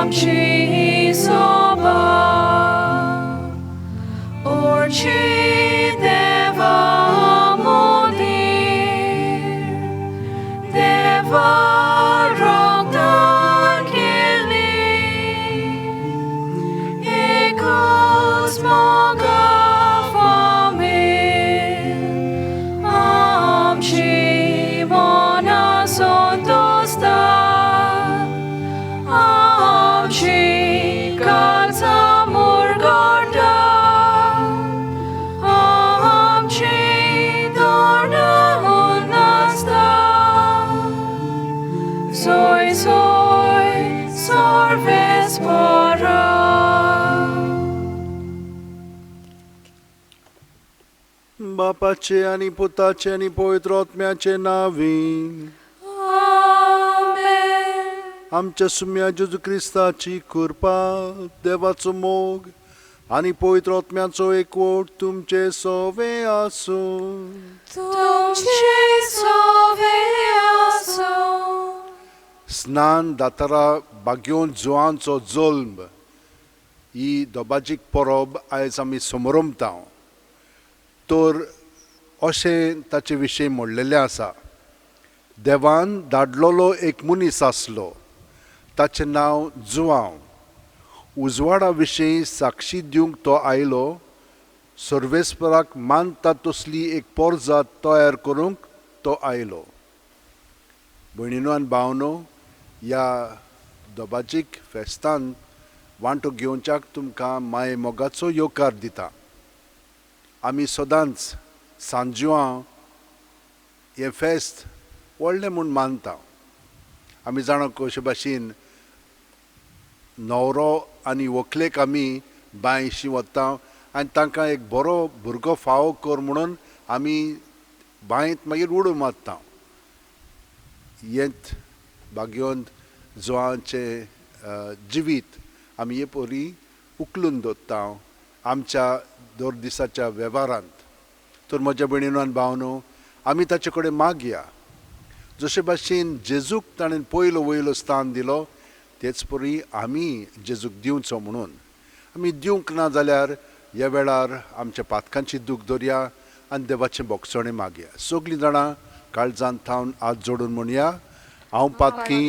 आमची सोबा उरची देवा मोदीर देवा रक्तान केली एकूच मोगा फामील आमची मनां संतोस्ता आमची काळजां मुरगटा आमची तोंडां उल्लासता सोय सोय सर्वेस्परा. बापाचे आनी पुताचे आनी पवित्र आत्म्याचे नांवी. आमेन. आमच्या सुम्या जेजू क्रिस्ताची कृपा, देवाचो मोग आनी पवित्र आत्म्याचो एकवट तुमचे सोवे आसूं. तुमचे सोवे आसूं. स्नान दातारा बाग्योन जुवांचो जल्म ही दोबाजीक परब आयज आमी समरमता. तर अशें ताचे विशीं म्हणलेलें आसा, देवान धाडलेलो एक मनीस आसलो, ताचें नांव जुवांव. उजवाडा विशीं साक्षी दिवंक तो आयलो. सर्वेस्पराक मानता तसली एक पोरजात तयार करूंक तो आयलो. भयणीनो आनी भावनो, ह्या दोबाजीक फेस्तान वांटो घेवच्याक तुमकां माये मोगाचो येवकार दिता. आमी सदांच सांजुआं हें फेस्त व्हडलें म्हूण मानता. आमी जाणा कशे भाशेन न्हवरो आनी व्हंकलेक आमी बांयशी वता आनी तांकां एक बरो भुरगो फावो कर म्हणून आमी बांयत मागीर उडो मारता. हेंच भाग्यवंत जुवांचें जिवीत आमी हे परी उखलून दवरता आमच्या दर दिसाच्या वेव्हारांत. तर म्हज्या भयणीनो आनी भावनो, आमी ताचे कडेन मागया, जशे भाशेन जेजूक ताणें पयलो वयलो स्थान दिलो तेच परी आमी जेजूक दिवचो म्हणून. आमी दिवंक ना जाल्यार ह्या वेळार आमच्या पातकांची दूख दवरया आनी देवाचें बोगसणें मागया. सगळीं जाणां काळजांत थावन हात जोडून म्हणया, हांव पातकी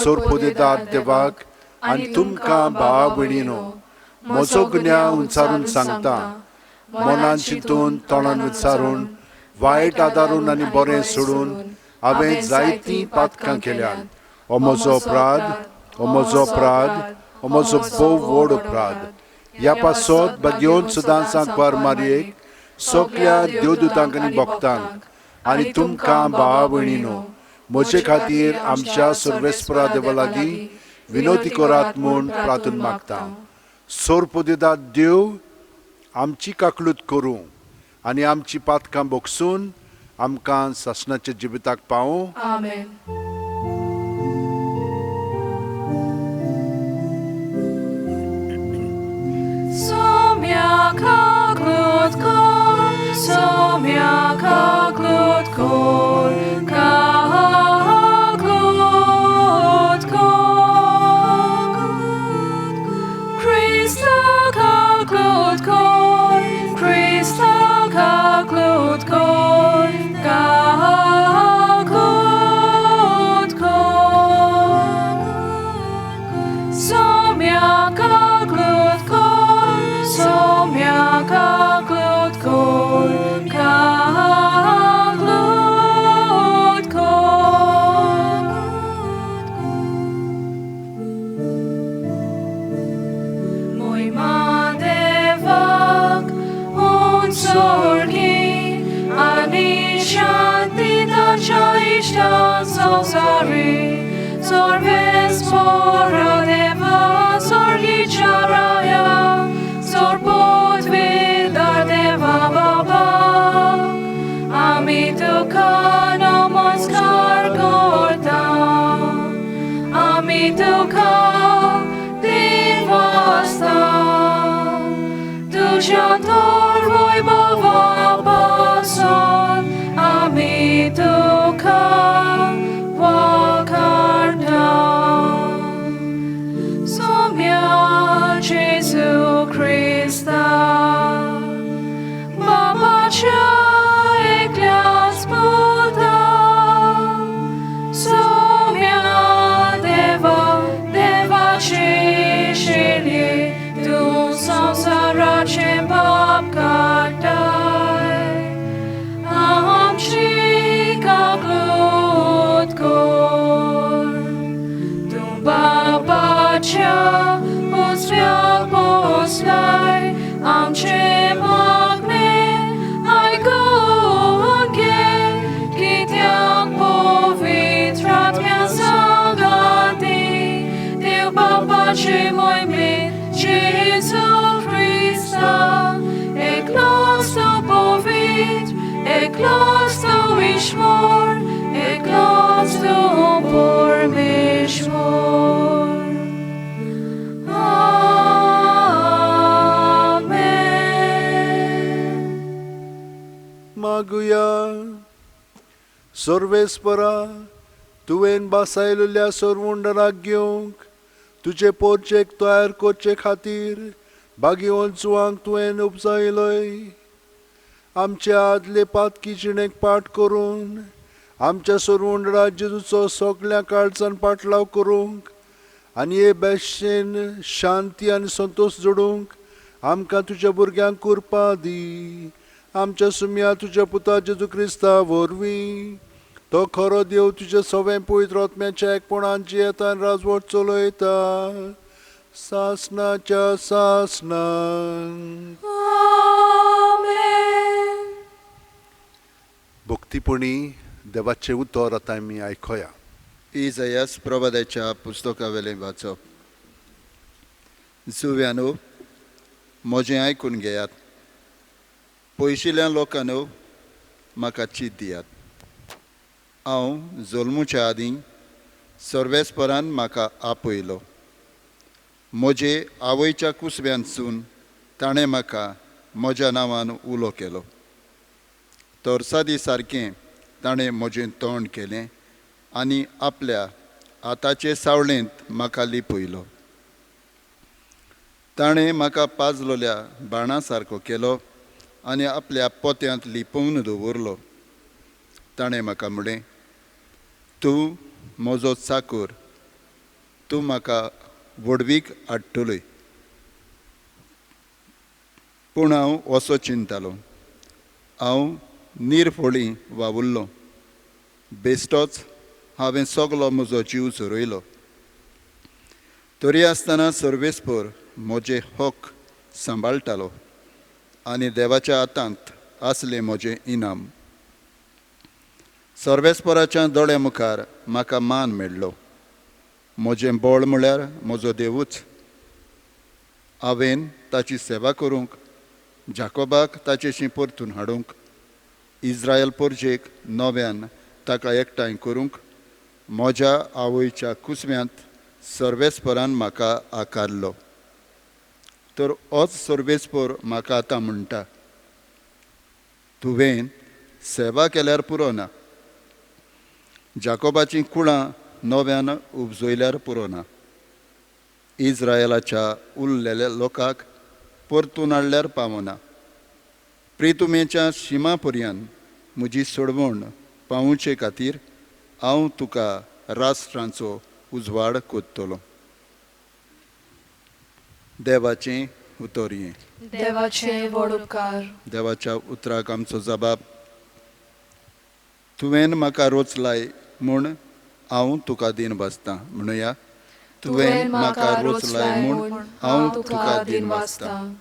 सोरपोदेदार देवाक आनी तुमकां भावा भयणीनो म्हजो गुन्यांव उंचारून सांगता. मनान चिंतून तोंडान विचारून वायट आदारून आनी बरें सोडून हांवें जायतीं पातकां केल्यात. हो म्हजो अपराध, हो म्हजो अपराध, हो म्हजो भोव व्हड अपराध. ह्या पासत भाग्योन सदां सांकवार मारयेक सगल्या देवदूतांक आनी भक्तांक आनी तुमकां भावा भयणीनो म्हजे खातीर आमच्या सर्वेस्परा देवा लागीं विनोदी करात म्हूण प्रार्थना मागता. सोरपोदेदाद देव आमची काकलूत करूं आनी आमची पातकां बोगसून आमकां सासणाच्या जिविताक पावूं. आमेन. Somia kaklut kor, somia kaklut kor, kaklut kor. Krista kaklut kor, Krista kaklut kor, kaklut kor. Somia kaklut kor, somia kaklut kor, kaklut kor. Moima devak un sorgi ani shanti tacha ishtan sosari sorves pora deva sorgi charaya sorpot vidar deva baba ami tuka namaskar korta ami tuka divasta तुझ्या तोर वैभवापासून आमी तुका वाखाणता. बापाच्या उजव्या बसलाय आमचे मागणे आयकून घे कित्याक पवित्र आत्म्या सांगाती देव बापाचे मोहिमेंत जेजू क्रिस्ता एकलोच तो पवित्र एकलोच तो ईश्वर एकलोच तो परमेश्वर. आमेन. मागुया. सर्वेस्परा तुवें बासायलेल्या सरवुंडराक घेवंक तुजे पोरचेक तयार करचे खातीर बागेवन चुवांक तुवें उपजायलोय. आमच्या आदले पातकी जिणेक पाठ करून आमच्या सरवुंडरा जेजूचो सगळ्या काळजान पाटलाव करूंक आनी हे बेशेन शांती आनी संतोश जोडूंक आमकां तुज्या भुरग्यांक कुरपा दी. आमच्या सुम्या तुज्या पुता जेजू क्रिस्ता वरवीं तो खरो देव तुज्या सवें पवित्र आत्म्याच्या एकपणान जियेता आनी राजवट चलयता सासनाच्या सासनाक. आमेन. भक्तीपणी देवाचें उतर आतां आमी आयकोया. इजयास प्रवादाच्या पुस्तकावेलें वाचप. जुव्यानो म्हजें आयकून घेयात, पयशिल्ल्या लोकांनो म्हाका चीत दियात. हांव जल्मुच्या आदीं सर्वेस्परान म्हाका आपयलो, म्हजे आवयच्या कुसव्यांतसून ताणें म्हाका म्हज्या नांवान उलो केलो. तरसादी सारकें ताणें म्हजें तोंड केलें आनी आपल्या हाताचे सावळेंत म्हाका लिपयलो. ताणें म्हाका पाजलोल्या बाणा सारको केलो आनी आपल्या पोत्यांत लिपोवन दवरलो. ताणें म्हाका म्हणलें, तूं म्हजो चाकूर, तूं म्हाका व्हडवीक हाडटलोय. पूण हांव असो चिंतालो, हांव निरफळी वावुरलो, बेश्टोच हांवें सगलो म्हजो जीव झरयलो. तरी आसतना सर्वेस्पर म्हजे हक सांबाळटालो आनी देवाच्या हातांत आसलें म्हजें इनाम. सर्वेस्पराच्या दोळ्या मुखार म्हाका मान मेळ्ळो. म्हजें बळ म्हळ्यार म्हजो देवूच. हांवें ताची सेवा करूंक, जाकोबाक ताचेशी परतून हाडूंक, इज्रायल पोरजेक नव्यान ताका एकठांय करूंक म्हज्या आवयच्या कुसव्यांत सर्वेस्परान म्हाका आकारलो. तर होच सर्वेस्पर म्हाका आतां म्हणटा, तुवें सेवा केल्यार पुरो ना, जाकोबाचीं कुळां नव्यान उपजयल्यार पुरो ना, इज्रायलाच्या उरलेल्या लोकांक परतून हाडल्यार पावना, प्रितुमेच्या शिमा पर्यंत म्हजी सोडवण पावोवचे खातीर हांव तुका राष्ट्रांचो उजवाड कोत्तलो. देवाचें उतर हें. देवाचे व्हड उपकार. देवाच्या उतराक आमचो जबाब. तुवें म्हाका रोचलाय म्हूण हांव तुका दीन बसतां. म्हणुया, तुवें म्हाका रोचलाय म्हूण हांव तुका दीन वाचतां.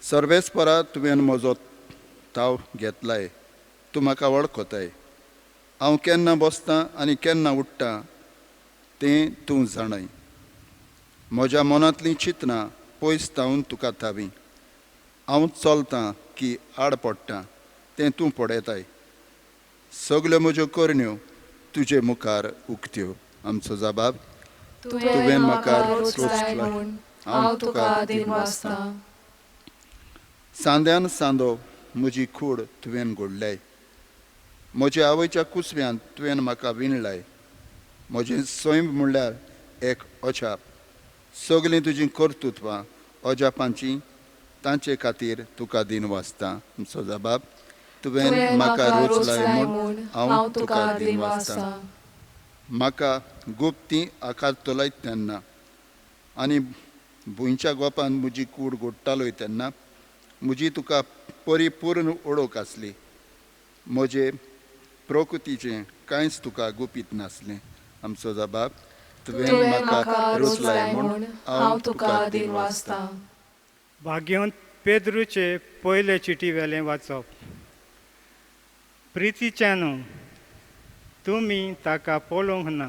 सर्वेस्परा तुवें म्हजो ताव घेतलाय, तूं म्हाका वळखताय. हांव केन्ना बसतां आनी केन्ना उठ्ठां तें तूं जाणय. म्हज्या मनांतलीं चिंतनां पयस थावन तुका थावी. हांव चलतां की आड पडटा तें तूं पळयताय. सगल्यो म्हज्यो करण्यो तुजे मुखार उक्त्यो. आमचो जबाब. तुवें म्हाका रोचलाय म्हूण हांव तुका दीन वाचतां. सांद्यान सांदो म्हजी कूड तुवें घडल्याय, म्हज्या आवयच्या कुसव्यांत तुवें म्हाका विणलाय. म्हजें सैम म्हणल्यार एक अजाप. सगलीं तुजीं कर्तृत्वां अजापांचीं, तांचे खातीर तुका दीन वाचतां. आमचो जबाब. तुवें म्हाका रोचलाय म्हूण हांव तुका दीन वाचतां. म्हाका गुप्ती आकारतलोय तेन्ना आनी भुंयच्या गोपान म्हजी कूड गोडटालोय तेन्ना म्हजी तुका परिपूर्ण ओळख आसली. म्हजे प्रकृतीचें कांयच तुका गुपीत नासलें. आमचो जबाब. तुवें म्हाका रोजलाय म्हूण हांव तुका दिनवासतां. भाग्यवंत पेद्रूचे पयले चिटी वेलें वाचप. प्रितीच्यानू, तुमी ताका पळोवंक ना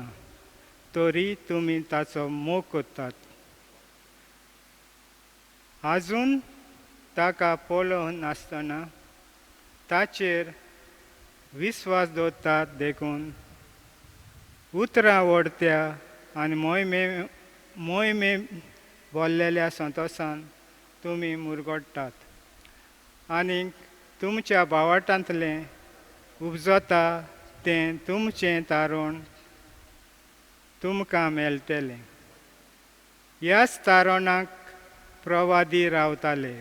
तरी तुमी ताचो मोग करतात. आजून ताका पळोवंक नासतना ताचेर विस्वास दवरतात देखून उतरां वडत्या आनी मोहिमे मोहिमे भरलेल्या संतोसान तुमी मुरगडटात आनी तुमच्या भावाटांतलें उपजता तें तुमचें तारण तुमकां मेळटलें. ह्याच तारणाक प्रवादी रावताले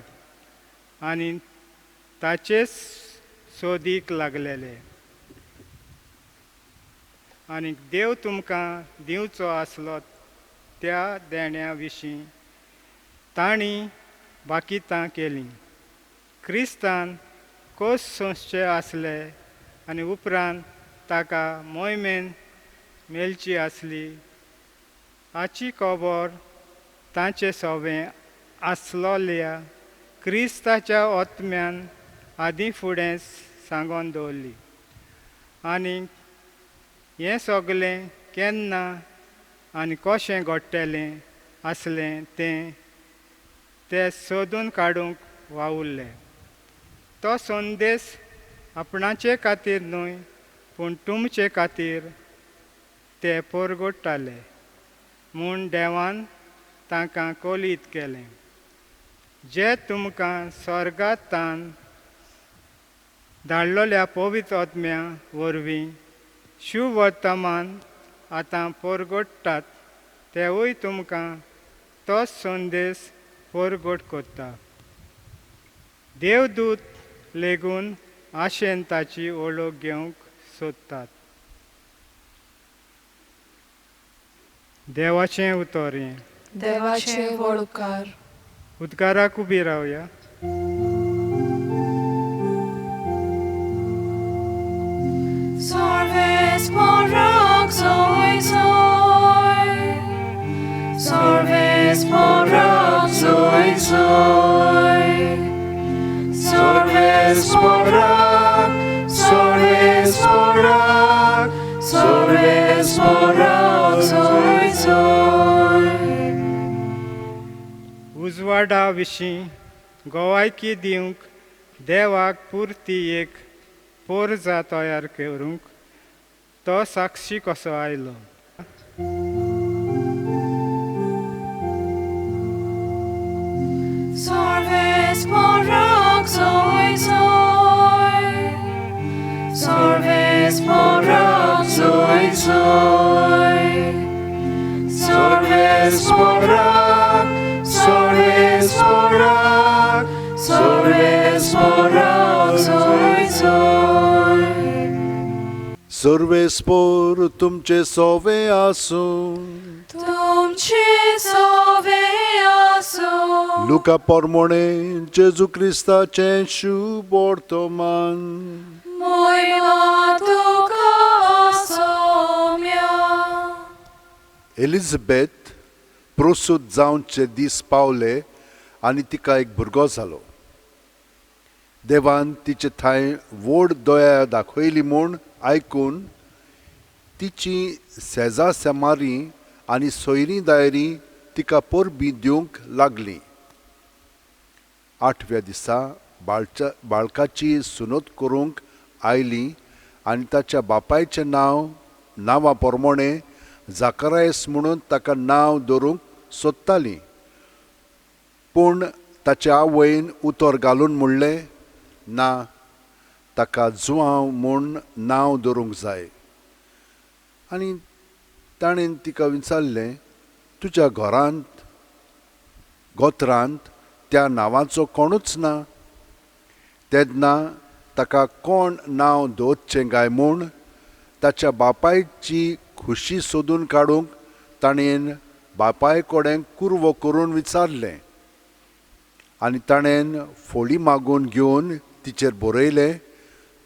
आनी ताचेच सोदीक लागलेले आनी देव तुमकां दिवचो आसलो त्या देण्या विशीं तांणी बाकितां केलीं. क्रिस्तान कोस सोंसचे आसले आनी उपरांत ताका मोहिमेन मेळची आसली हाची खबर तांचे सवें आसलोल्या क्रिस्ताच्या आत्म्यान आदीं फुडें सांगून दवरली. आनी हें सगलें केन्ना आनी कशें घडटलें आसलें तें ते सोदून काडूंक वावुरले. तो संदेश आपणाचे खातीर न्हय पूण तुमचे खातीर ते परगडटाले म्हूण देवान तांकां कोलीत केलें. जे तुमकां स्वर्गांतान धाडलेल्या पवित्र आत्म्या वरवीं शुभवर्तमान आतां परगडटात तेवूय तुमकां तोच संदेश परगट करता. देवदूत लेगून आशेन ताची वळख घेवंक सोदतात. देवाचें उतर हें. देवाचें व्हड उपकार. उद्गाराक उबी रावया. Sorves morak zoy zoy, sorves morak zoy zoy, sorves morak, sorves morak, sorves morak zoy zoy. उजवाडा विशीं गोवायकी दिवंक देवाक पुरती एक पोरजा तयार करूंक तो साक्षी कसो आयलो. Sorves morak zoy zoy, sorves morak zoy zoy, sorves morak, sorves morak, sorves morak zoy zoy. सर्वेस्पोर तुमचे सोवे आसूं. तुमचे सोवे आसूं. लुका पोरमोणे जेजू क्रिस्ताचें शुभ वर्तमान. मोहिमा तुका सोम्या. एलिझाबेथ प्रसूत जावचे दीस पावले आनी तिका एक भुरगो जालो. देवान तिचे थंय व्हड दया दाखयली म्हूण आयकून तिची सेजा सेमारी आनी सोयरीं दायरीं तिका परबीं दिवंक लागलीं. आठव्या दिसा बाळकाची सुनत करूंक आयली आनी ताच्या बापायचें नांव नांवा प्रमाणें जाकरायस म्हणून ताका नांव दवरूंक सोदतालीं. पूण ताच्या आवयन उतर घालून म्हणलें, ना, ताका जुआंव म्हूण नांव दवरूंक जाय. आनी ताणें तिका विचारलें, तुज्या घरांत गोत्रांत त्या नांवाचो कोणूच ना. तेन्ना ताका कोण नांव दवरचें काय म्हूण ताच्या बापायची खुशी सोदून काडूंक ताणें बापाय कडेन कुरवो करून विचारलें. आनी ताणें फोळी मागून घेवन तिचेर बरयलें,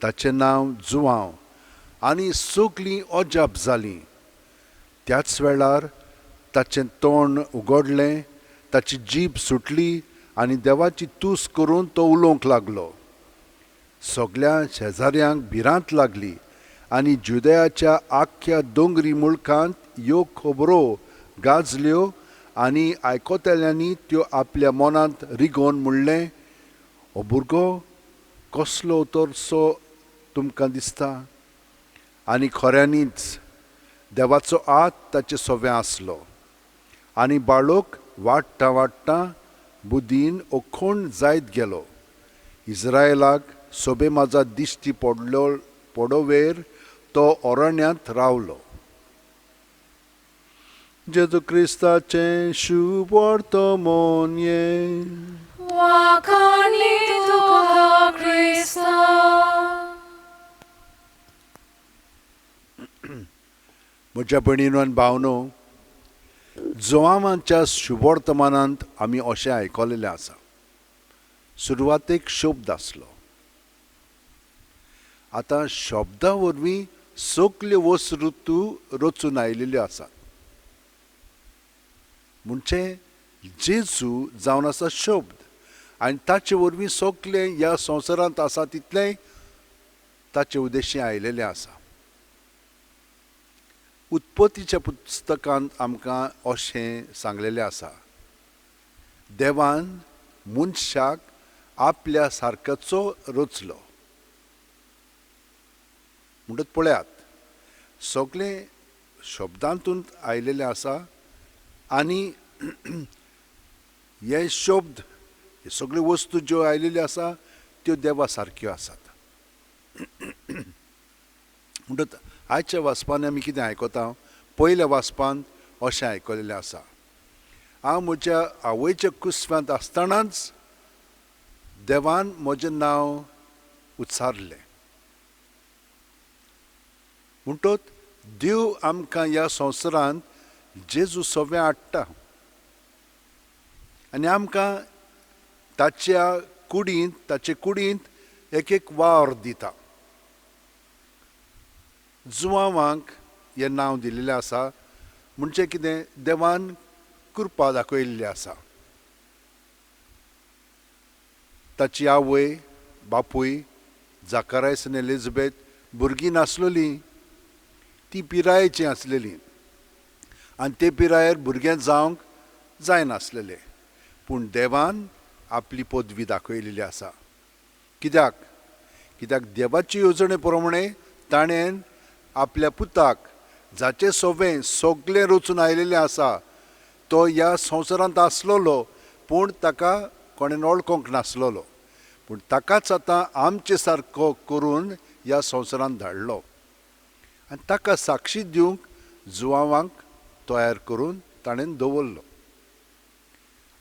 ताचें नांव जुआंव. आनी सगलीं अजाप जालीं. त्याच वेळार ताचें तोंड उगडलें, ताची जीब सुटली आनी देवाची तूस करून तो उलोवंक लागलो. सगळ्या शेजाऱ्यांक भिरांत लागली आनी जुदयाच्या आख्ख्या दोंगरी मुळकांत ह्यो खबरो गाजल्यो आनी आयकतल्यांनी त्यो आपल्या मनांत रिगोवन म्हणलें, हो भुरगो कसलो तरसो तुमकां दिसता. आनी खऱ्यांनीच देवाचो हात ताचे सवें आसलो आनी बाळक वाडटा वाडटा बुद्दीन ओखोण जायत गेलो. इस्रायलाक सोबे माजा दिश्टी पडलो पडोवेर तो अरण्यांत रावलो. जेजू क्रिस्ताचें शुभ वर्तमान हें. वाखाणली तुका क्रिस्ता. म्हज्या भयणीनो आनी भावनो, जुवांवाच्या शुभवर्तमानांत आमी अशें आयकलेलें आसा. सुरवातेक शब्द आसलो. आतां शब्दा वरवीं सगल्यो वस्तू रचून आयिल्ल्यो आसात. म्हणजे जेजू जावन आसा शब्द आनी ताचे वरवीं सगलें ह्या संवसारांत आसा तितलेंय ताचे उद्देशी आयिल्लें आसा. उत्पत्तीच्या पुस्तकांत आमकां अशें सांगलेलें आसा, देवान मनशाक आपल्या सारकाचो रचलो. म्हणटच पळयात, सगळें शब्दांतून आयिल्लें आसा आनी हे शब्द, हे सगळ्यो वस्तू ज्यो आयिल्ल्यो आसा त्यो देवा सारक्यो आसात. म्हणटच आयच्या वाचपान आमी कितें आयकता? पयल्या वाचपांत अशें आयकलेलें आसा, हांव म्हज्या आवयच्या कुसव्यांत आसतनाच देवान म्हजें नांव उच्चारलें. म्हणटच देव आमकां ह्या संवसारांत जेजू सवें हाडटा आनी आमकां ताच्या कुडींत, ताचे कुडींत एक एक वावर दिता. जुवांवांक हें नांव दिल्लें आसा म्हणजे कितें, देवान कृपा दाखयल्ली आसा. ताची आवय बापूय जाकारायस आनी एलिझाबेथ भुरगीं नासलेलीं, ती पिरायेचीं आसलेलीं आनी ते पिरायेर भुरगें जावंक जायनासलेलें. पूण देवान आपली पदवी दाखयलेली आसा. कित्याक? कित्याक देवाची येवजणे प्रमाणे ताणें आपल्या पुताक, जाचें सवें सगळें रचून आयिल्लें आसा, तो ह्या संवसारांत आसलेलो पूण ताका कोणें वळखूंक नासलेलो, पूण ताकाच आतां आमचे सारको करून ह्या संवसारांत धाडलो आनी ताका साक्षी दिवंक जुवांवांक तयार करून ताणें दवरलो.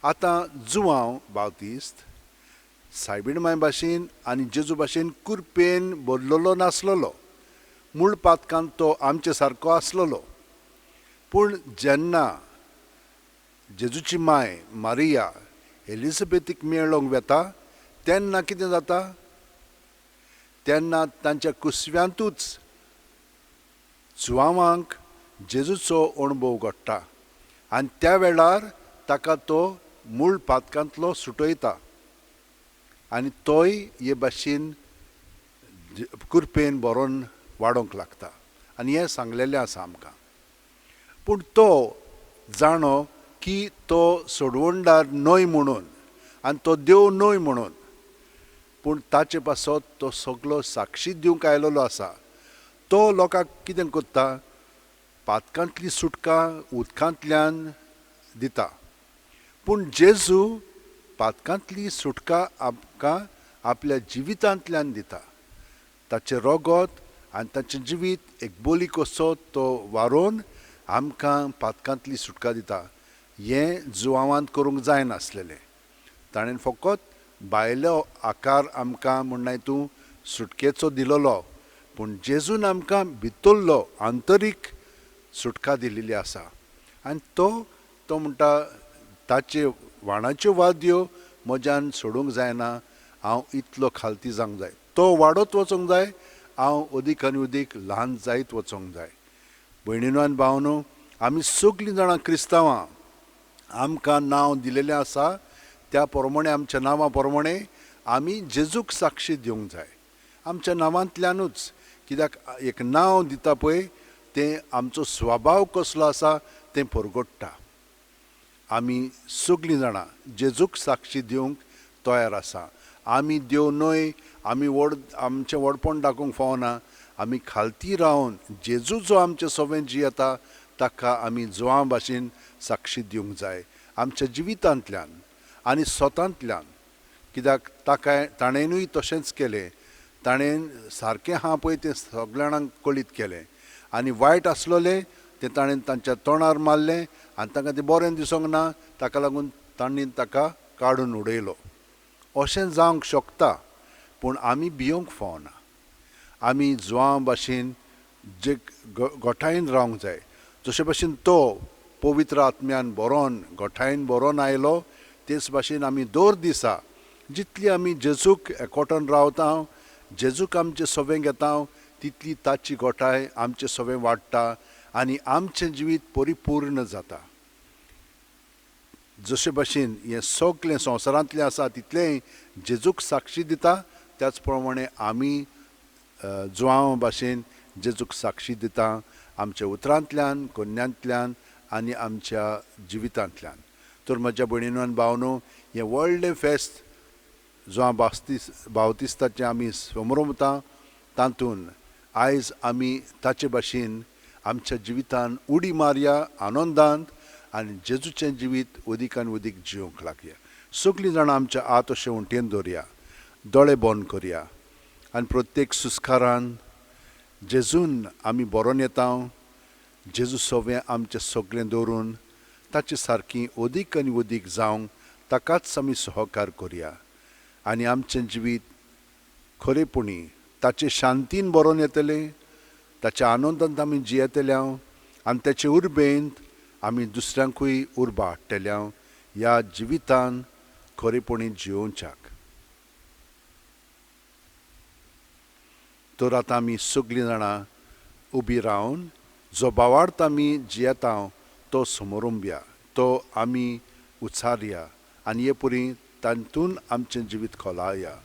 आतां जुवांव बावतिस्त सायबीण माय भाशेन आनी जेजू भाशेन कुरपेन बदललो नासलेलो, मूळ पातकान तो आमचे सारको आसलेलो. पूण जेन्ना जेजूची माय मारिया एलिझाबेथीक मेळोंक वेता तेन्ना कितें जाता? तेन्ना तांच्या कुसव्यांतूच जुवांवांक जेजूचो अणभव घडटा आनी त्या वेळार ताका तो मूळ पातकांतलो सुटयता आनी तोय हे भाशेन कुरपेन बरोवन वाडोवंक लागता. आनी हें सांगलेलें आसा आमकां. पूण तो जाणो की तो सोडवणदार न्हय म्हणून आनी तो देव न्हय म्हणून, पूण ताचे पासत तो सगलो साक्षी दिवंक आयलेलो आसा. तो लोकांक कितें करता? पातकांतली सुटका उदकांतल्यान दिता, पूण जेजू पातकांतली सुटका आमकां आपल्या जिवितांतल्यान दिता. ताचें रगत आनी ताचें जिवीत एक बोली कसो तो वारोवन आमकां पातकांतली सुटका दिता. हें जुवांवांत करूंक जायनासलेलें. ताणें फकत भायलो आकार आमकां म्हणनाय तूं सुटकेचो दिलोलो, पूण जेजून आमकां भितरलो आंतरीक सुटका दिल्ली आसा. आनी तो तो म्हणटा ताचे व्हाणाच्यो वाद्यो म्हज्यान सोडूंक जायना, हांव इतलो खालती जावंक जाय, तो वाडत वचोंक जाय, हांव अदीक आनी अदीक ल्हान जायत वचोंक जाय. भयणीनो आनी भावनो, आमी सगळीं जाणां क्रिस्तांवां, आमकां नांव दिलेलें आसा त्या प्रमाणे, आमच्या नांवा प्रमाणे आमी जेजूक साक्षी दिवंक जाय आमच्या नांवांतल्यानूच. कित्याक एक नांव दिता पळय तें आमचो स्वभाव कसलो आसा तें परगट्टा. आमी सगळीं जाणां जेजूक साक्षी दिवंक तयार आसा. आमी देव न्हय, आमी व्हड, आमचें व्हडपण दाखोवंक फावना. आमी खालती रावन जेजू जो आमचे सवें जियेता ताका आमी जुवां भाशेन साक्षी दिवंक जाय आमच्या जिवितांतल्यान आनी स्वतांतल्यान. कित्याक ताका ताणेनूय तशेंच केलें, ताणें सारकें आहा पळय तें सगळ्या जाणांक कळीत केलें आनी वायट आसलोलें तें ताणें तांच्या तोंडार मारलें आनी तांकां तें बरें दिसूंक ना, ताका लागून तांणी ताका काडून उडयलो. अशें जावंक शकता, पूण आमी भियोंक फावना. आमी जुवां भाशेन जे गोठायेन रावंक जाय. जशे भाशेन तो पवित्र आत्म्यान बरोवन गोठायेन बरोवन आयलो तेच भाशेन आमी दर दिसा जितली आमी जेजूक एकवटून रावता, जेजूक आमचें सवें घेता, तितली ताची गोठाय आमचें सवें वाडटा आनी आमचें जिवीत परिपूर्ण जाता. जशे भाशेन हें सगळें संवसारांतलें आसा तितलेंय जेजूक साक्षी दिता, त्याच प्रमाणे आमी जुवां भाशेन जेजूक साक्षी दिता आमच्या उतरांतल्यान, कोन्यांतल्यान आनी आमच्या जिवितांतल्यान. तर म्हज्या भयणीनो आनी भावनो, हें व्हडलें फेस्त जुवां बावतिस्ताचें आमी समरमता तातूंत आयज आमी ताचे भाशेन आमच्या जिवितान उडी मारया आनंदांत आनी जेजूचें जिवीत अदीक आनी अदीक जिवंक लागया. सगळीं जाणां आमच्या हात अशें उंटेन दवरया, दोळे बंद करया आनी प्रत्येक सुस्कारान जेजून आमी बरोवन येता, जेजू सवें आमचें सगळें दवरून ताचे सारकी अदीक आनी अदीक जावंक ताकाच आमी सहकार करया आनी आमचें जिवीत खरेपणी ताचे शांतीन बरोवन येतलें, ताच्या आनंदांत आमी जियेतले आनी ताचे उर्बेंत आमी दुसऱ्यांकूय उर्बा हाडटले ह्या जिवितान खरेपणी जियोवच्याक. तर आतां आमी सगळीं जाणां उबी रावन जो भावार्थ आमी जियेता तो समोरंबया, तो आमी उचारया आनी हे परी तातूंत आमचें जिवीत खोलाया.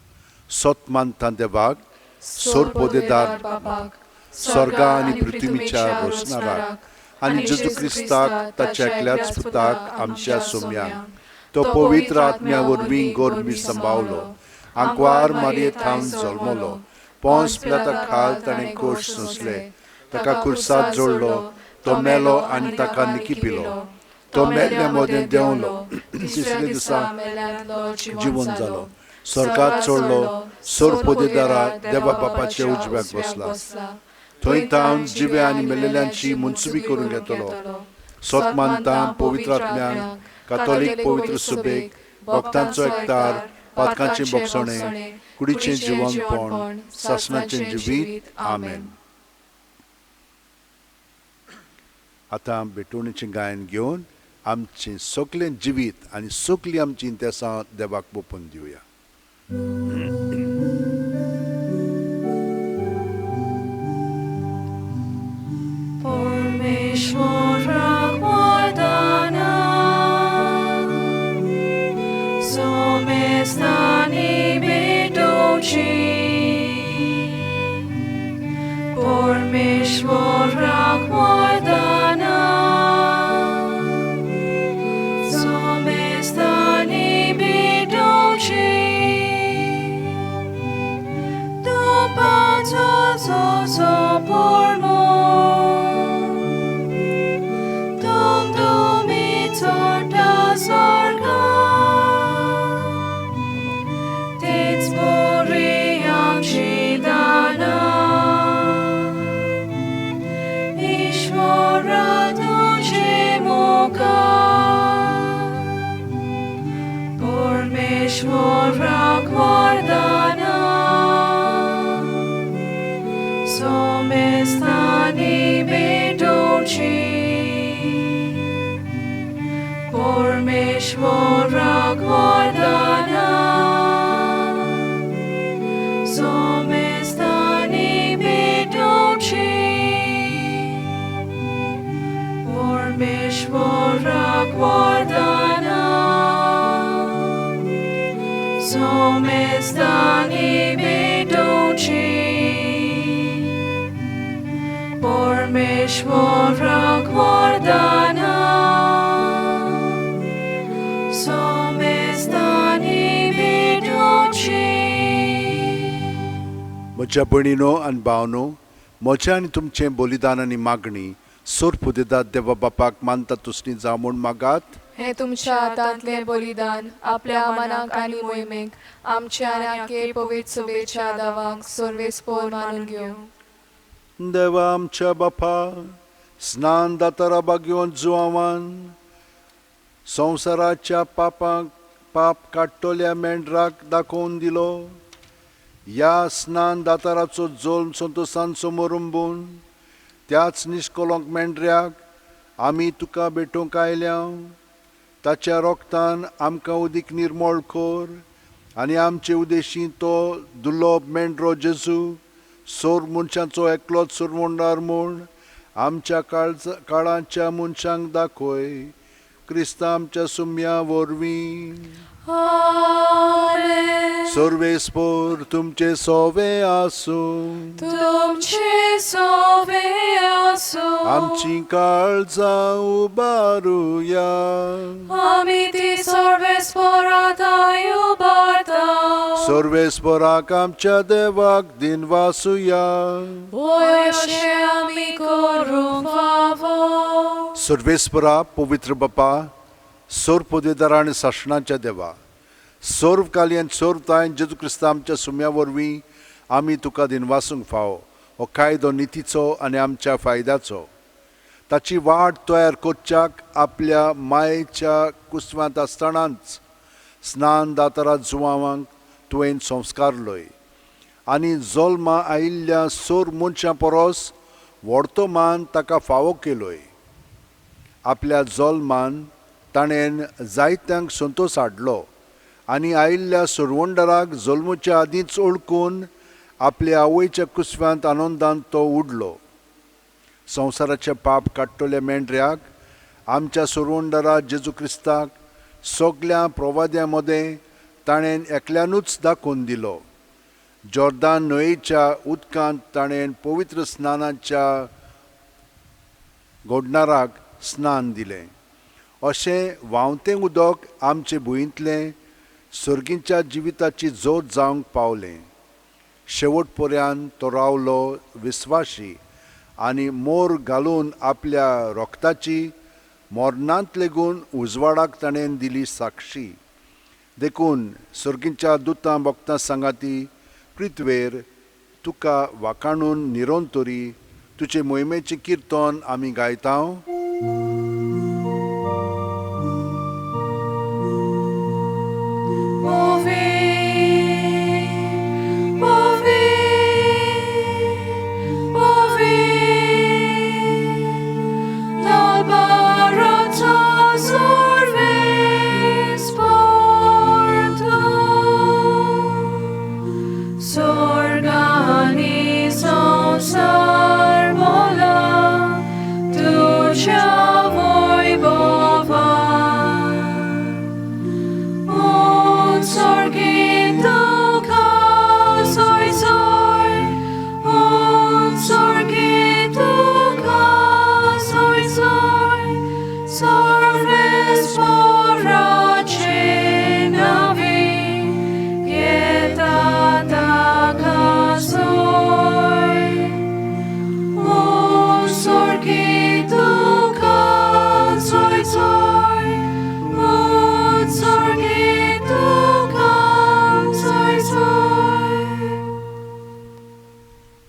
सत मानता देवाक, सोरपोदेदार बापाक, स्वर्गा आनी पृथ्वीच्या रोशणाराक आनी जेजू क्रिस्ताक ताच्या एकल्याच पुताक आमच्या सोम्याक, तो पवित्र आत्म्या वरवीं गोरमी संभावलो, आंकवार मारये थावन जल्मलो, पोंस पिलाता खाल ताणें कोश सोंसले, ताका खुर्साद जोडलो, तो मेलो आनी ताका निकिपिलो, तो मेल्ल्या मदें देंवलो, तिसऱ्या दिसा जिवन जालो, स्वर्गात चडलो, सोरपोदेदारा देवा बापाच्या उजव्याक बसला, थंय तावन जिवे आनी मेलेल्यांची मुनसुबी करून घेतलो. सत मानता पवित्र आत्म्यांक, कातोलीक पवित्र सुबेक, भक्तांचो एकतार, पातकांचें भोगसणें, कुडीचें जिवनपण, सासणाचें जिवीत. आमेन. आतां भेटवणीचें गायन घेवन आमचें सगळें जिवीत आनी सगळीं आमचीं इंतेसां देवाक ओंपून दिवया. परमेश्वराक वंदना, सोमेस्तानी भेटोवची, परमेश्वराक वंदना, सोमेस्तानी भेटोवची, तुपाचो जोजो परमो, परमेश्वराक वंदना, सोमेस्तानी भेटोवची, परमेश्वराक वंदना, सोमेस्तानी भेटोवची, पोराक वरदाना सोमेस्तांनी भेटोवची. म्हज्या भयणीनो आनी भावनो, म्हजें आनी तुमचें बलिदान आनी मागणी सोर पुदेदात देवा बापाक मानता तुसणी जावं म्हूण मागात. हें तुमच्या हातांतलें बलिदान आपल्या मनाक आनी मोहिमेक आमच्या आनी आखे पवित्र सभेच्या दावांक सर्वेस्पोर मानून घेवं. देवा आमच्या बापा, स्नान दातारा बागयोन जुआवान संवसाराच्या पापांक पाप काडटल्या मेंढराक दाखोवन दिलो. ह्या स्नान दाताराचो जल्म संतोसान समोरंबून त्याच निश्कलंक मेंढऱ्याक आमी तुका भेटोवंक आयल्या. ताच्या रोगतान आमकां उदीक निर्मळ कर आनी आमचे उदेशी तो दुर्लभ मेंढरो जेजू सोर मनशांचो एकलोच सोरवंडार म्हूण आमच्या काळाच्या मनशांक दाखय. क्रिस्ता आमच्या सुम्या वरवीं. आमेन. सर्वेस्पोर तुमचे सोवे आसूं. तुमचे सोवे आसूं. आमची काळजां उबारुया. आमी ती सर्वेस्पोरांत उबारता. सर्वेस्पोराक आमच्या देवाक दिनवासुया. वय अशें आमी करूंक फावो. सर्वेस्परा पवित्र बापा, सोर पदवेदारा आनी सासणाच्या देवा, सर्व काली आनी सर्व तायन जेजू क्रिस्ता आमच्या सुम्या वरवीं आमी तुका दिनवासूंक फावो. हो कायदो नितीचो आनी आमच्या फायद्याचो. ताची वाट तयार करच्याक आपल्या मायेच्या कुसव्यांत आसतनाच स्नान दातारा जुवांक तुवें संस्कार लय आनी जल्मा आयिल्ल्या सोर मनशां परस व्हडतो मान ताका फावो केलोय. आपल्या जल्मान ताणें जायत्यांक संतोश हाडलो आनी आयिल्ल्या सुरवंडराक जल्मच्या आदींच ओळखून आपल्या आवयच्या कुसव्यांत आनंदान तो उडलो. संवसाराचें पाप काडटल्या मेंढऱ्याक आमच्या सुरवंडरा जेजू क्रिस्ताक सगल्या प्रवाद्यां मदें ताणें एकल्यानूच दाखोवन दिलो. जॉर्दान न्हंयेच्या उदकांत ताणें पवित्र स्नानाच्या घोडणाराक स्नान दिलें. अशें व्हांवतें उदक आमचे भुंयेंतलें सर्गींच्या जिविताची जोत जावंक पावलें. शेवट पर्यंत तो रावलो विस्वाशी आनी मोर घालून आपल्या रोगताची मरणांत लेगून उजवाडाक ताणें दिली साक्षी. देखून सर्गींच्या दुतां भक्तां सांगाती पृथ्वेर तुका वाखाणून निरोन तरी तुजे मोहिमेचें किर्तन आमी गायता.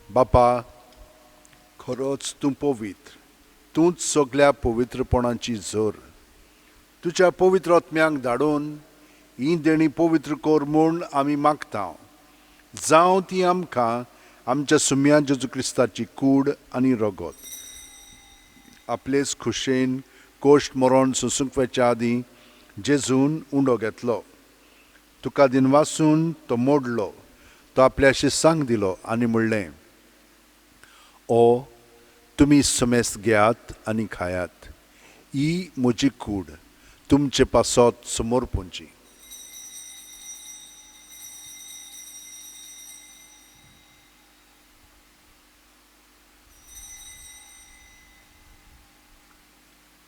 बापा, खरोच तूं पवित्र, तूंच सगल्या पवित्रपणाची जोर. तुज्या पवित्र आत्म्यांक धाडून ही देणी पवित्र कर म्हूण आमी मागता. जावं ती आमकां आमच्या सुम्या जेजू क्रिस्ताची कूड आनी रगत. आपलेच खुशेन कोश्ट मरण सोसूंक वचच्या आदीं जेजून उंडो घेतलो. तुका दिनवासून तो मोडलो. तो आपल्या शिसांक दिलो आनी म्हणलें, ओ तुमी समेस्त घेयात आनी खायात, ही म्हजी कूड तुमचे पासत समर्पूंची.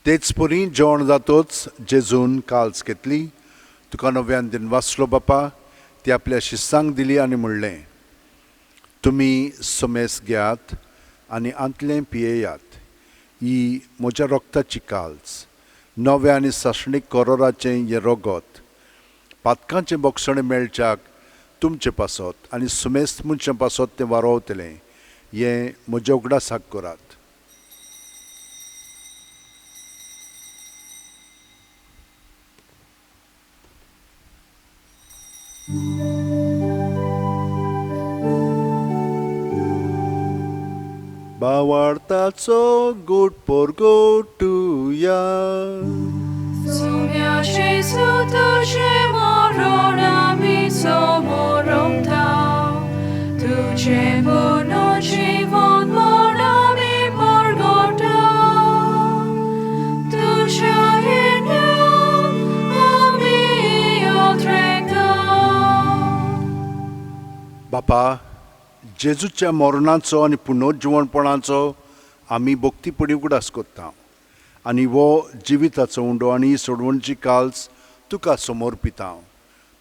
तेच परी जेवण जातोच जेजून काल्स घेतली, तुका नव्यान दिन वाचलो बापा, ती आपल्या शिस्सांक दिली आनी म्हणलें, तुमी समेस घेयात आनी आंतलें पियेयात. ही म्हज्या रोगताची काल्स, नव्या आनी सासणीक करोराचें हें रोगत, पातकांचें बोगसणें मेळच्याक तुमचे पासत आनी सुमेस्त मनशां पासत तें वारोवतलें. हें म्हज्या उगडासाक करात. बावार्ताचो गोट पोरगोटुया. सुम्या जेजू तुजें मरण आमी समोरता, तुजें पुनर्जीवन म्हण आमी परगटा, तुज्या येण्याक आमी अत्रेंता. बापा, जेजूच्या मरणाचो आनी पुनर्जिवणपणाचो आमी भक्तीपणी उगडास करता आनी हो जिविताचो उंडो आनी सोडवणची काल्स तुका समर्पिता.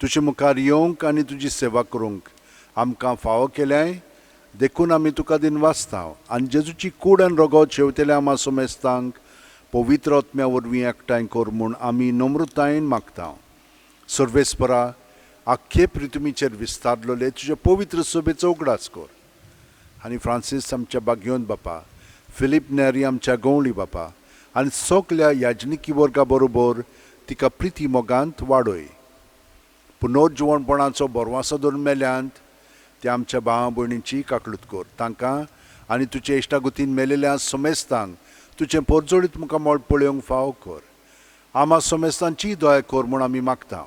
तुजे मुखार येवंक आनी तुजी सेवा करूंक आमकां फावो केल्याय, देखून आमी तुका दिन वाचता आनी जेजूची कूड आनी रोगोत शेवतेल्या आमा सोमेस्तांक पवित्र आत्म्या वरवीं एकठांय कर म्हूण आमी नम्रतायेन मागता. सर्वेस्परा, आख्खे पृथ्वीचेर विस्तारलेले तुजे पवित्र सभेचो उगडास कर आनी फ्रांसीस आमच्या बागयोन बापा, फिलीप नेरी आमच्या गवळी बापा आनी सगल्या याजनिकी वर्गा बरोबर तिका प्रिती मोगांत वाडय. पुनर्जिवणपणाचो बरवासो धरून मेल्यांत त्या आमच्या भावा भयणींची काकळूत कर. तांकां आनी तुजे इश्टागुतीन मेलेल्या समेस्तांक तुजें पोरजोळीत मुखामळ पळोवंक फावो कर. आमा समेस्तांची दया कर म्हूण आमी मागता.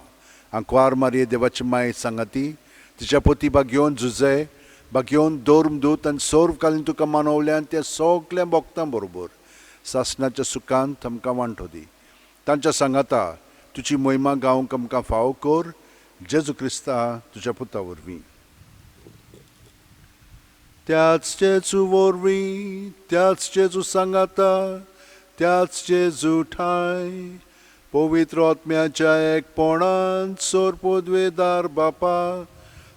आंकवार मारये देवाची माय सांगाती, तिच्या पती बागयोन जुजे, बागयोन धर्मदूत आनी सर्वकालीन तुका मानवल्यान त्या सगल्या भक्तां बरोबर सासणाच्या सुखांत आमकां वांटो दी. तांच्या सांगाता तुजी महिमा गावंक आमकां फावो कर, जेजू क्रिस्ता तुज्या पुता वरवीं. त्याच जेजू वरवीं, त्याच जेजू सांगाता, त्याच जेजू ठाय, पवित्र आत्म्याच्या एकपणान सोर पदवेदार बापा,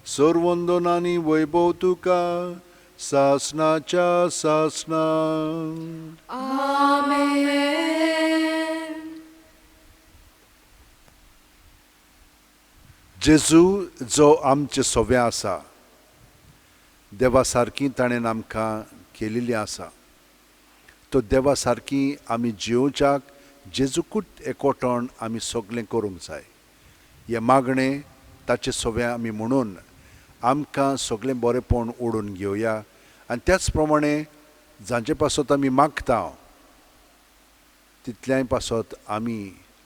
सोरवंदन आनी वैभव तुका सासणाच्या सासणा. आमेन. जेजू जो आमचे सोवे आसा, देवा सारकी ताणें आमकां केलेली आसा, तो देवा सारकी आमी जियोवच्याक जेजूकूच एकवटण आमी सगळें करूंक जाय. हें मागणें ताचे सोवे आमी म्हणून आमकां सगळें बरेंपण ओडून घेवया आनी त्याच प्रमाणे जांचे पासत आमी मागता तितल्याय पासत आमी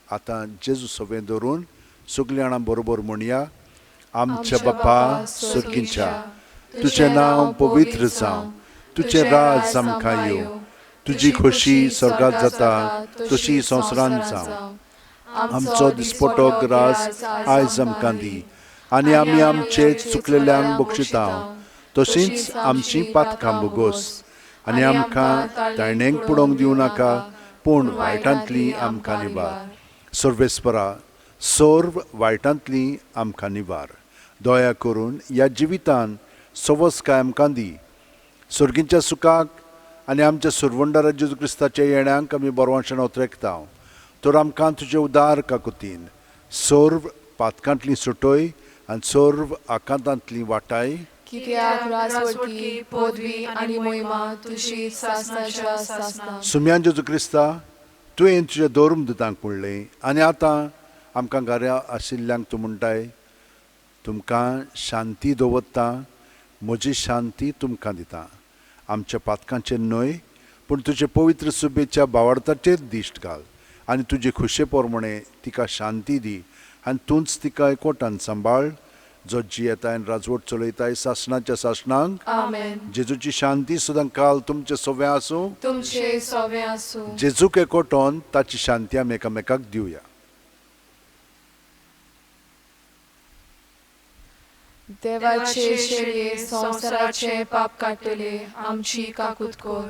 आतां जेजू सोवे धरून सगळीं जाणां बरोबर म्हणया. आमच्या बापा सर्गीच्या, तुजें नांव पवित्र जावं, तुजें राज आमकां येवं, तुजी खोशी स्वर्गात जाता तशी संवसारांत जावं. आमचो दिसपटो ग्रास आयज आमकां दी आनी आमी आमचे चुकलेल्यांक बक्षिता तशींच आमची पातकां बोगोस आनी आमकां ताणेंक पडोवंक दिवं नाका, पूण वायटांतली आमकां निवार. सर्वेस्परा, सर्व वायटांतली आमकां निवार. दया करून ह्या जिवितान सवसकाय आमकां दी. सर्गीच्या सुखाक आनी आमच्या सुरवंडारा जेजू क्रिस्ताच्या येण्यांक आमी बरवांशान ओतरेकता. तर आमकां तुजे उदार काकुतीन सर्व पातकांतली सुटय आनी सर्व आकांतांतली वाटाय. कित्याक राजवटकी, पदवी आनी महिमा तुजी सासणाच्या सासणा. सुम्यान जेजू क्रिस्ता, तुवें तुज्या धर्मदूतांक म्हणलें आनी आतां आमकां घरा आशिल्ल्यांक तूं म्हणटाय, तुमकां शांती दवरता, म्हजी शांती तुमकां दिता. आमच्या पातकांचेर न्हय, पूण तुजे पवित्र सुबेच्या बावार्थाचेर दिश्ट घाल आनी तुजे खुशे प्रमाणे तिका शांती दी आनी तूंच तिका एकवटान सांबाळ, जो जियेताय आनी राजवट चलयताय सासणाच्या सासणांक. आमेन. जेजूची शांती सदां काल तुमचे सोवे आसूं, तुमचे सोवे आसूं. जेजूक एकवटोन ताची शांती आमी एकामेकाक दिवया. देवाचे शेळये संवसाराचे पाप काडटले, आमची काकूत कर.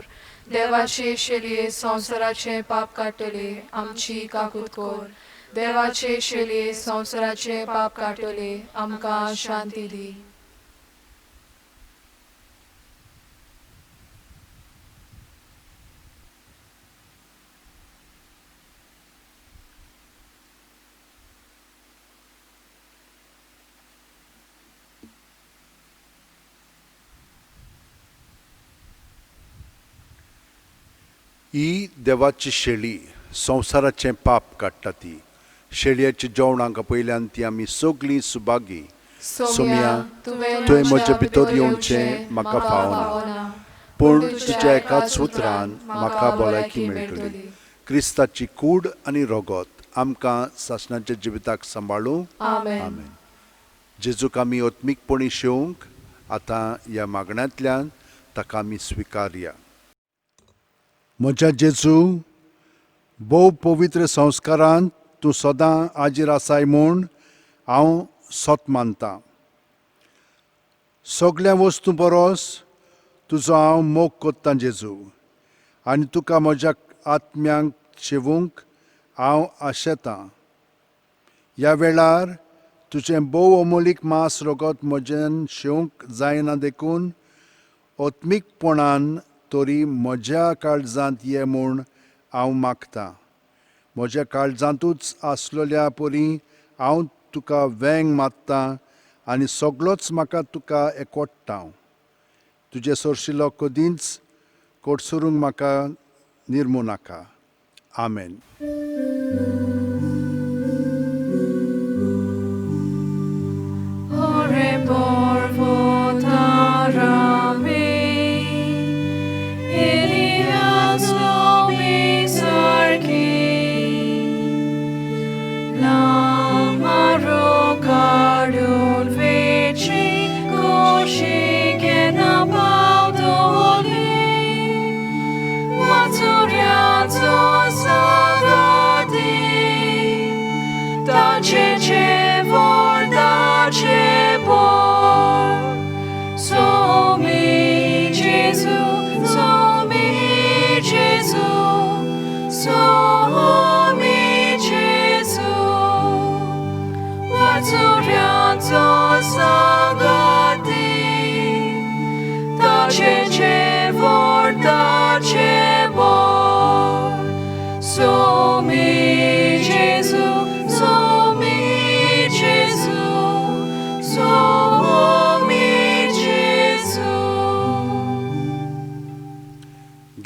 देवाचे शेलये संवसाराचें पाप काडटले आमची काकूत कर. देवाचे शेलये संवसाराचें पाप काडटले आमकां शांती दी. ही देवाची शेळी संवसाराचें पाप काडटा ती शेळयेच्या जेवणाक पयल्यान ती आमी सगळीं सुभागी. सोम्या, तुवें म्हजे भितर येवचें म्हाका फावना, पूण तुज्या एकाच उतरान म्हाका भलायकी मेळटली. क्रिस्ताची कूड आनी रगत आमकां सासणाच्या जिविताक सांबाळूं. आमेन. जेजूक आमी आत्मीकपणी शेवंक आतां ह्या मागण्यांतल्यान ताका आमी स्विकारया. म्हज्या जेजू, भोव पवित्र संस्कारांत तूं सदां हाजीर आसाय म्हूण हांव सत मानतां. सगल्या वस्तू परस तुजो हांव मोग कोत्तां जेजू, आनी तुका म्हज्या आत्म्यांक शेवूंक हांव आशेतां. ह्या वेळार तुजें भोव अमोलीक मांस रगत म्हजेन शेवंक जायना देखून आत्मीकपणान तरी म्हज्या काळजांत ये म्हूण हांव मागतां. म्हज्या काळजांतूच आसलेल्या परी हांव तुका वेंग मारतां आनी सगळोच म्हाका तुका एकवटता. तुजे सरशिलो कदींच कोटसरूंक म्हाका निर्मू नाका. आमेन.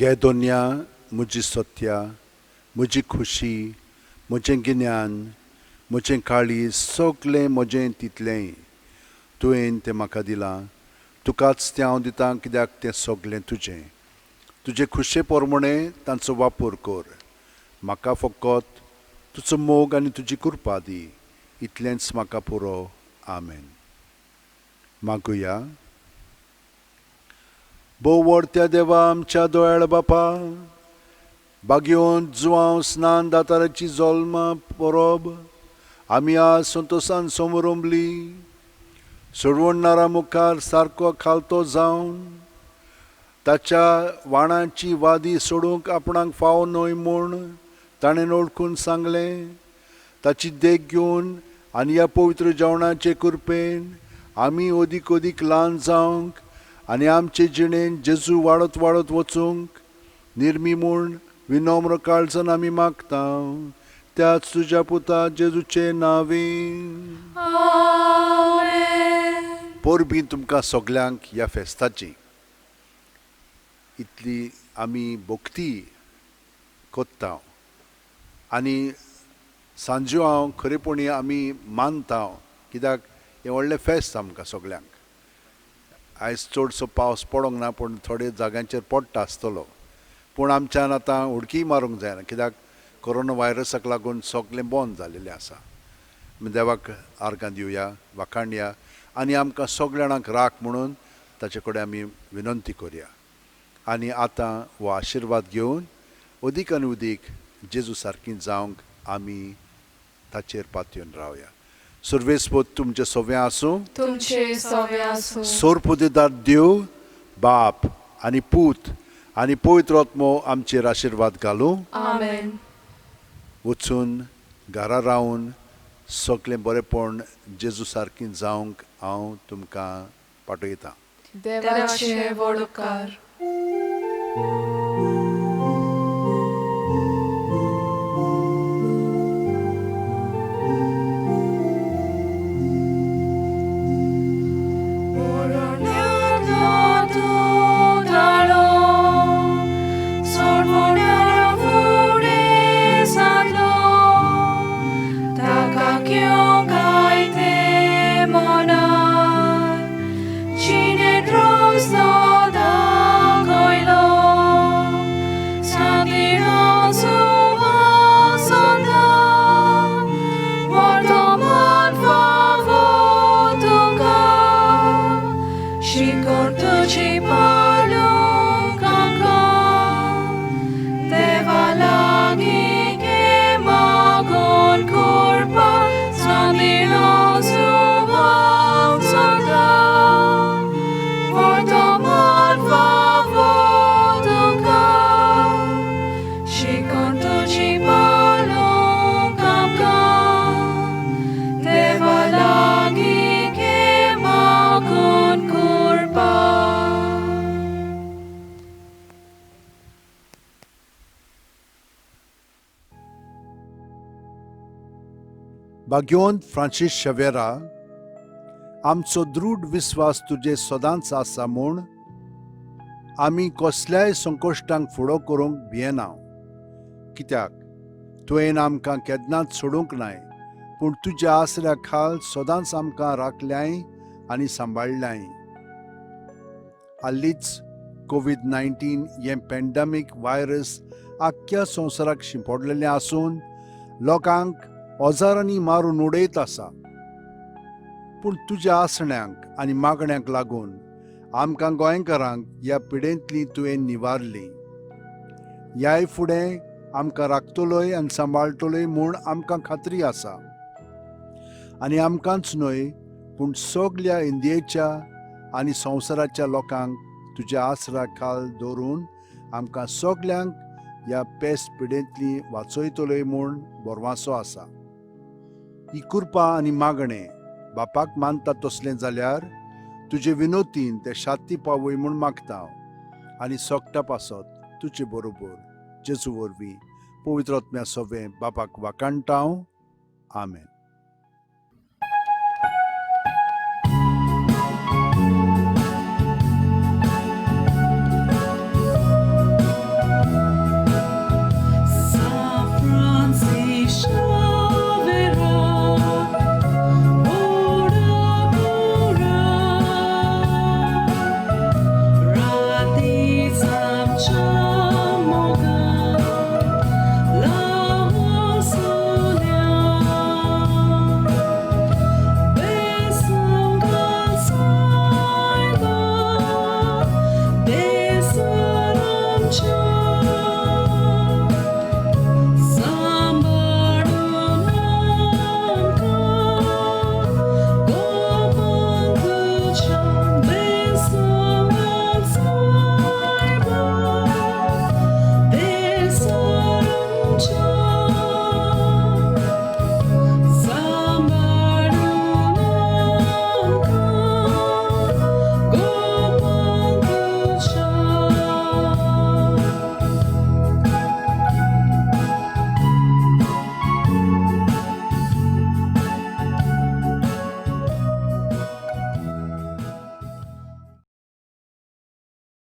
गे दोन्या, म्हजी सत्या, म्हजी खुशी, म्हजें गिन्यान, म्हजें काळीज, सगळें म्हजें तितलेंय तुवें तें म्हाका दिलां. तुकाच तें हांव दितां, कित्याक तें सगळें तुजें. तुजे खुशे प्रमाणे तांचो वापर कर. म्हाका फकत तुजो मोग आनी तुजी कृपा दी, इतलेंच म्हाका पुरो. आमेन. मागुया. भोव व्हडत्या देवा, आमच्या दोयाळ बापा, बागयोन जुवांव स्नान दाताराची जल्म परब आमी आज संतोसान समरंबली. सोडवणणारा मुखार सारको खालतो जावन ताच्या वाणाची वादी सोडूंक आपणाक फावो न्हय म्हूण ताणें वळखून सांगलें. ताची देख घेवन आनी ह्या पवित्र जेवणाचे कृपेन आमी अदीक अदीक ल्हान जावंक आनी आमचे जिणेन जेजू वाडत वाडत वचूंक निर्मी म्हूण विनम्र काळजान आमी मागता. त्याच तुज्या पुता जेजूचे नांवें. परबीं तुमकां सगल्यांक ह्या फेस्ताची. इतली आमी भक्ती कोत्ता आनी सांजो हांव खरेपणी आमी मानता, कित्याक हें व्हडलें फेस्त आमकां सगल्यांक. आयज चडसो पावस पडोंक ना, पूण थोडे जाग्यांचेर पडटा आसतलो. पूण आमच्यान आतां उडकीय मारूंक जायना, कित्याक कोरोना व्हायरसाक लागून सगळें बंद जालेलें आसा. आमी देवाक आर्गां दिवया, वाखाणया आनी आमकां सगळ्या जाणांक राख म्हणून ताचे कडेन आमी विनंती करया. आनी आतां हो आशिर्वाद घेवन अदीक आनी अदीक जेजू सारकी जावंक आमी ताचेर पातयेवन रावया. सर्वेस्पोत तुमचें सव्वें आसूं, तुमचे सव्वें आसूं. सोरपुदेदार देव बाप आनी पूत आनी पवित्र आत्मो आमचेर आशिर्वाद घालूं. आमेन. वचून घरा रावन सगळें बरेपण जेजू सारकीं जावंक हांव तुमकां पाठयतां. देवाचे व्हड उपकार. भाग्यवंत फ्रांसीस शवेरा, आमचो दृढ विस्वास तुजे सदांच आसा म्हूण आमी कसल्याय संकश्टांक फुडो करूंक भियेना, कित्याक तुवें आमकां केन्नाच सोडूंक नाय, पूण तुज्या आसऱ्या खाल सदांच आमकां राखल्याय आनी सांबाळ्ळ्याय. हालींच कोवीड-19 हें पॅन्डेमीक व्हायरस आख्ख्या संवसाराक शिंपडलेलें आसून लोकांक हजारांनी मारून उडयत आसा. पूण तुज्या आसण्यांक आनी मागण्यांक लागून आमकां गोंयकारांक ह्या पिडेंतली तुवें निवारली. ह्याय फुडें आमकां राखतलोय आनी सांबाळटलोय म्हूण आमकां खात्री आसा. आनी आमकांच न्हय पूण सगल्या इंडियेच्या आनी संवसाराच्या लोकांक तुज्या आसरा खाल दवरून आमकां सगल्यांक ह्या पेस पिडेंतली वाचयतलोय म्हूण भरवासो आसा. ही कृपा आनी मागणें बापाक मानता तसलें जाल्यार तुजे विनोतीन ते शांती पावय म्हूण मागता आनी सोगटा पासत तुजे बरोबर जेजू वरवीं पवित्र आत्म्या सोवें बापाक वाकाणटा. आमेन.